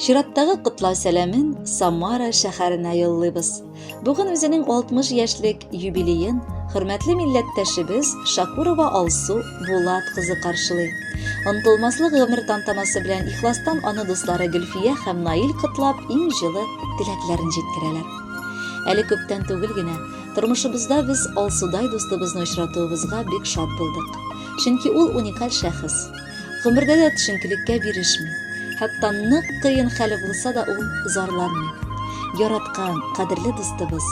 Чираттагы котлау сәламен Самара шәһәренә юллыйбыз. Бүген үзенең 60 яшьлек юбилеен хөрмәтле милләттәшебез Шакурова Алсу Булат кызы каршылый. Онытылмаслык гомер тантанасы белән ихластан аны дуслары Гөлфия һәм Наил котлап иң җылы теләкләрен җиткерәләр. Әле күптән түгел генә тормышыбызда без Алсудай дустыбызны очратуыбызга бик шат булдык. Чөнки ул уникаль шәхес. Гомердә дә төшенкелеккә бирешми. Хәтта нык кыен хәле булса да ул зарланмый. Яраткан, кадерле дустыбыз.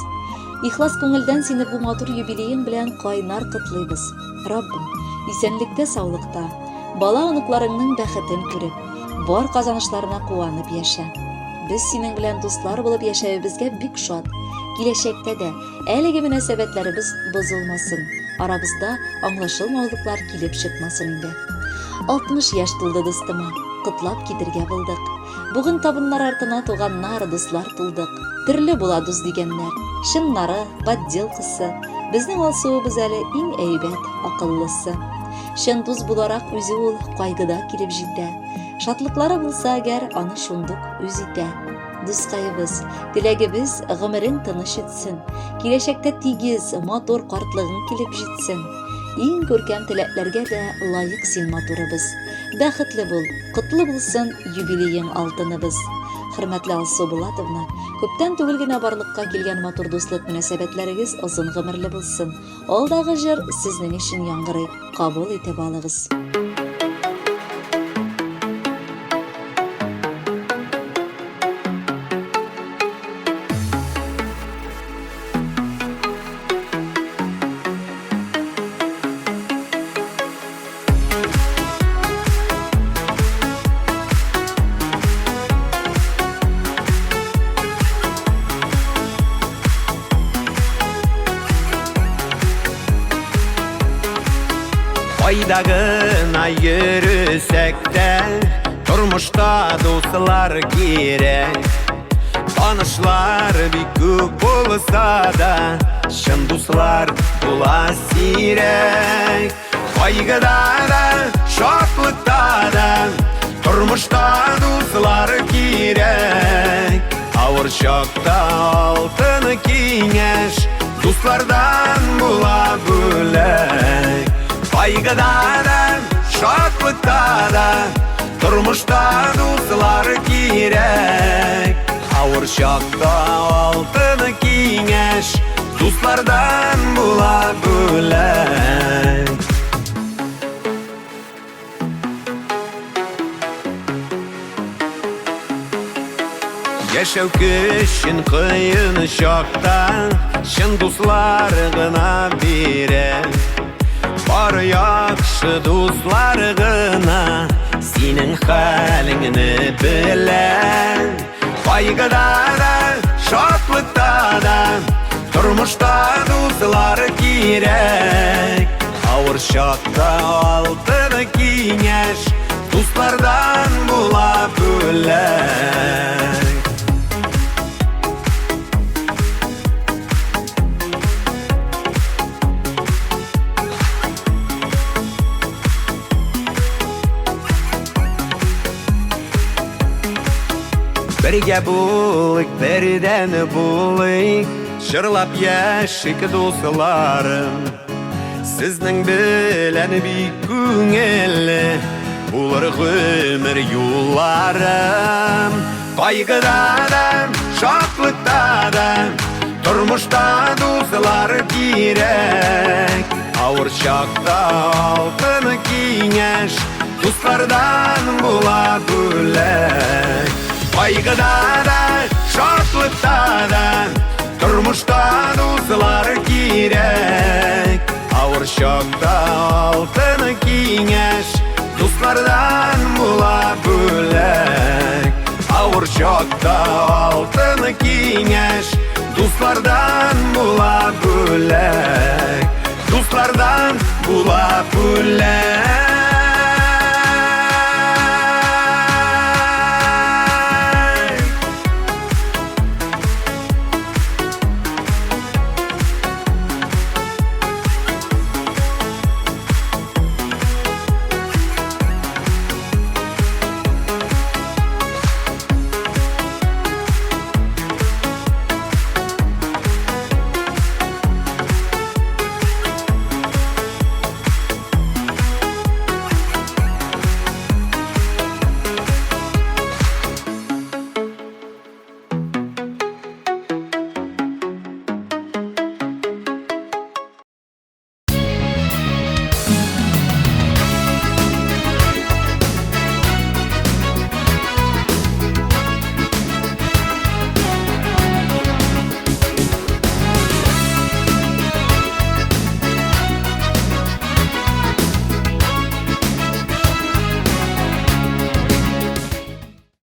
Ихлас күңелдән сине бу матур юбилеең белән кайнар котлыйбыз. Раббым, исәнлектә-саулыкта, бала-оныкларыңның бәхетен күреп, бар казанышларына куанып яшә. Без синең белән дуслар булып яшәвебезгә бик шат. Киләчәктә дә әлеге мөнәсәбәтләребез бозылмасын. Арабызда аңлашылмаулыклар килеп чыкмасын инде. 60 яшь тулды дустыма, котлап китергә булдык. Бүген табыннар артына туганнар, дуслар тулдык. Төрле була дус дигәннәр. Чыннары, подделкасы. Безнең Алсуыбыз әле иң әйбәт, акыллысы. Чын дус буларак үзе ул кайгыда килеп җитә. Шатлыклары булса әгәр, аны шундук үз итә. Дускаебыз, теләгебез гомерең тыныч үтсен. Киләчәктә тигез, матур картлыгың килеп җитсен. Иң күркәм теләкләргә дә лаек син, матурыбыз. Бәхетле бул, котлы булсын юбилеең, алтыныбыз. Хөрмәтле Алсу Булатовна, күптән түгел генә барлыкка килгән матур дуслык мөнәсәбәтләрегез озын гомерле булсын. Алдагы җыр сезнең өчен яңгырый, кабул итеп алыгыз. Кайда гына йөресәк тә, тормышта дуслар кирәк. Танышлар бик күп булса да, чын дуслар була сирәк. Кайгыда да, шатлыкта да, тормышта дуслар кирәк. Авыр чакта алтын киңәш, дуслардан була бүләк. Кайгыда да, шатлыкта да, тормышта дуслар кирәк. Авыр чакта алтын киңәш, дуслардан була бүләк. Яшәү көчен кыен чакта чын дуслар гына бирә. Бар яхшы дуслар гына синең хәлеңне белә. Кайгыда да, шатлыкта да, тормышта дуслар кирәк. Авыр чакта алтын киңәш, дуслардан була бүләк. Бергә булыйк, бердән булыйк, җырлап яшик, дусларым. Сезнең белән бик күңелле булыр гомер юлларым. Кайгыда да, шатлыкта да, тормышта дуслар кирәк. Авыр чакта алтын киңәш, дуслардан була бүләк. Кайгыда да, шатлыкта да, тормышта дуслар кирәк. Авыр чакта алтын киңәш, дуслардан була бүләк. Авыр чакта алтын киңәш, дуслардан була бүләк.